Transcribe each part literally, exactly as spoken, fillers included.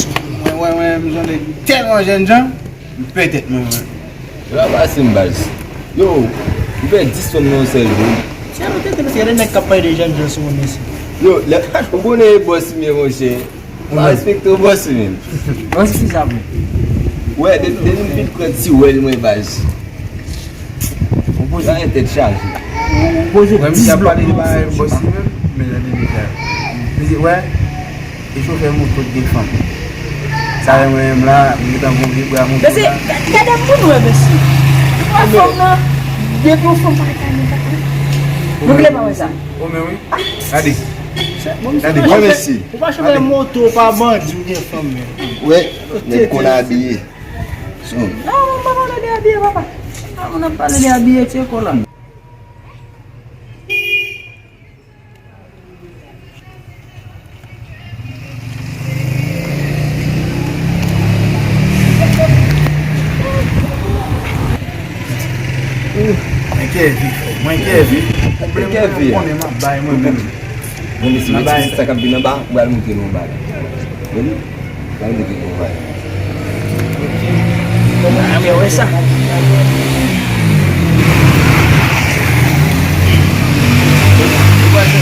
Mwen, mwen, mwen, m sonje tèlman jènjan, m pè tèt mwen, mwen. Yo, ap pase m baz. Yo, m pè dis fanm nan yon sèl jou. Se yon tete, paske gen de nèg k ap pale de jènjan sou moun, mesye. Yo, lè ou konnen e bòs li ye, monchè. Pa respekte w, bòs, menm. Bòs, ki sa pou? Wè, de- depi m fin pran ti wèl mwen, baz. Ou poze. Sa yon tèt chaje. Ou poze. Wè, misye ap pale de bagay bòs li menm, men nan de nèg la. Misye, wè, e chofè moto ki gen fanm. Sa wè mwen menm la, m gentan gon vye bra moto la. Mesye, gade moun wè, mesye. Ou wè fanm nan, depi yon fanm pa ka gen fanm. Ou vle pa wè sa? O men wi. Gade. Gade. Wè, mesye. Ou pa chofè moto, ou pa bandi, ou gen fanm, men. Wè, nèg konn abiye. So. Non, m pa pale de abiye, papa. A, moun ap pale de abiye, tcheko la. Mwen kèvi, frè. Mwen kèvi. Pwoblèm mwen, ou konnen m ap bay mwen menm. Bon, mesye, men ti sa k ap vin anba, m pral montre nou anba la. Tande? Tande ki konpay. Ok. Kòman ou fè wè sa? Ou pa fè?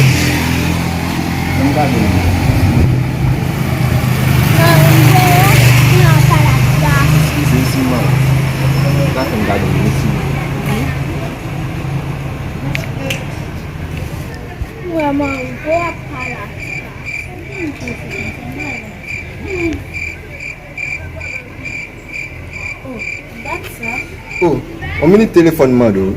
Ann gade. Se isi, man. Ou ka fè m gade, isi. Wè, man, ou ap pale ak sa. Oh, yon minit, telefòn mande w.